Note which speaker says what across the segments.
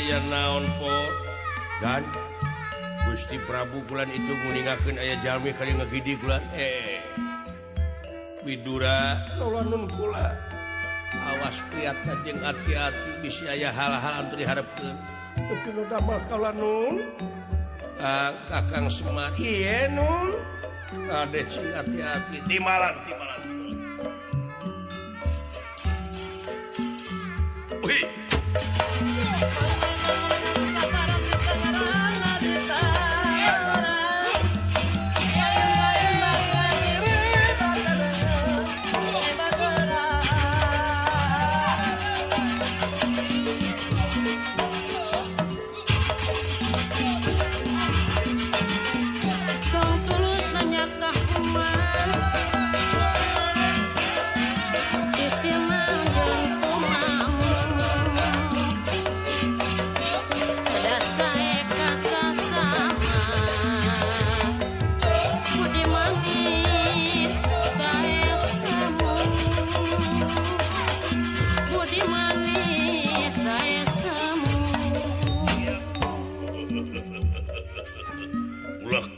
Speaker 1: Aya naon po Gan Gusti Prabu kulan itu nguningakeun aya jalmi kali ngagidi kulan Widura kaula nun kula awas priatna jeung hati-hati bisi aya hal-hal anu diharepkeun teu nu damel kaula nun Kakang Semar ieu nun kade sing hati-hati timalan timalan Wih.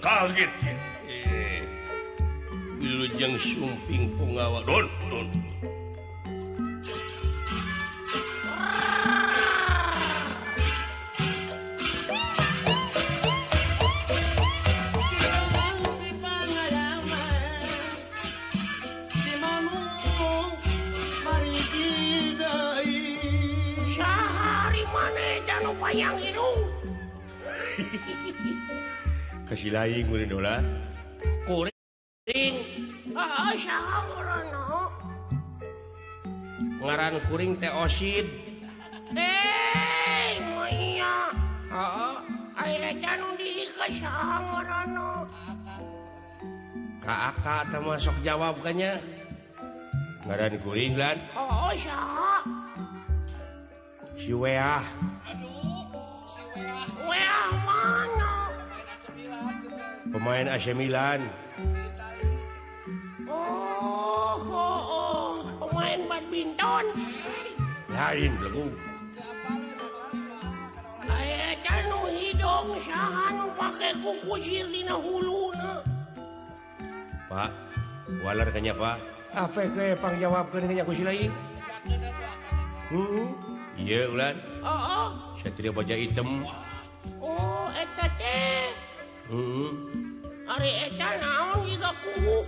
Speaker 1: Kaget ya. Wilujeng sumping punggawa don don. Sahari maneh janu payang hidung. Kasih lain kuring dola kuring saha ngaranna ngaran kuring teh Osid maya heeh aya can diikat saha ngaranna ka aka teh masuk jawab kanya ngaran kuring lan heeh saha si Weah
Speaker 2: aduh si Weah
Speaker 1: Weah mana pemain AC Milan. Oh, oh, oh, pemain badminton. Lain lagu. Aya canu hidung saha nu pake kukusir dina huluna. Pak, walar kanya Pak. Apa ke pangjawabkeun kanya ku si lain? Iya ulan. Heeh. Satria baja hitam. Oh, eta teh. Ari eta naon jiga kuuk.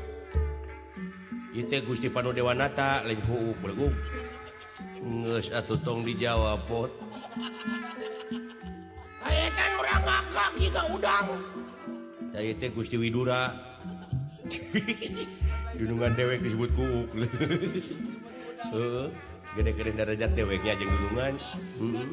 Speaker 1: Ieu teh Gusti Panu Dewanata lain kuuk belegug. Geus atuh tong dijawab pot. Aya eta nu rangakak jiga udang. Tah ieu teh Gusti Widura. Dunungan dewek disebut kuuk. Heeh, gede-gede darajat deweknya jeung dunungan. Heeh.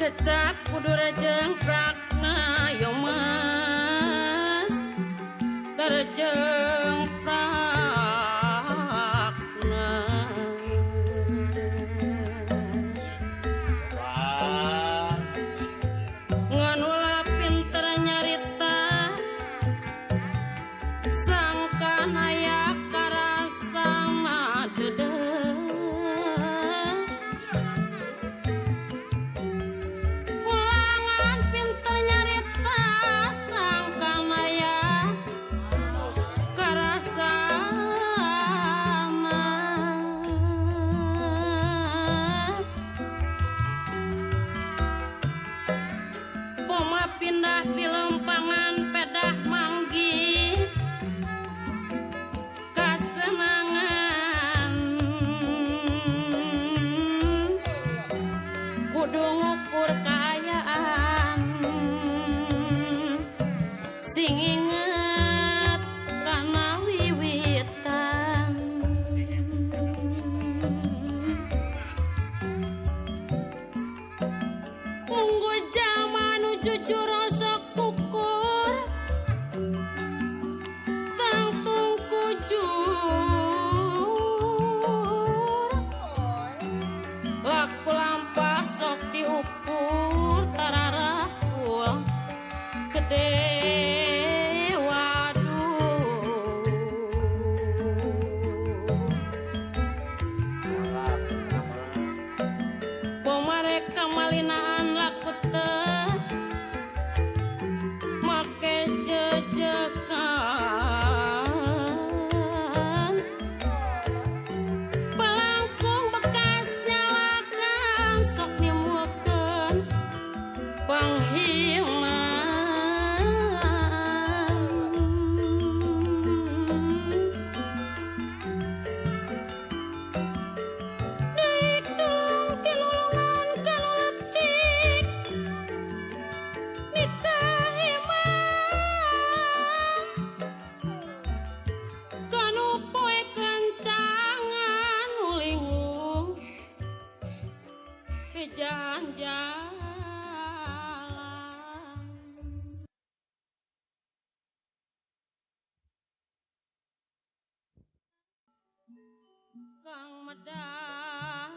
Speaker 3: Kecap kudu rejeng prakna yo mas rejeng prakna ngan ulah pinter nyarita sangkan aya karasa madedeh. Linaan laku teu make jejekan pelangkung bekas nyalakan sok nimukeun panghinaan. Deuk tulung tinulungan kanu leutik nikah imam kanu poe kencangan ulingung pijanjalan. Kang Medah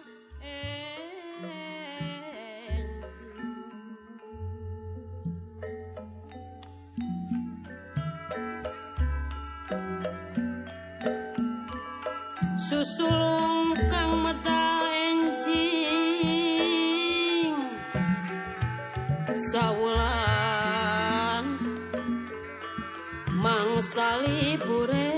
Speaker 3: susulung Kang Medal enjing sawulan mangsa libure.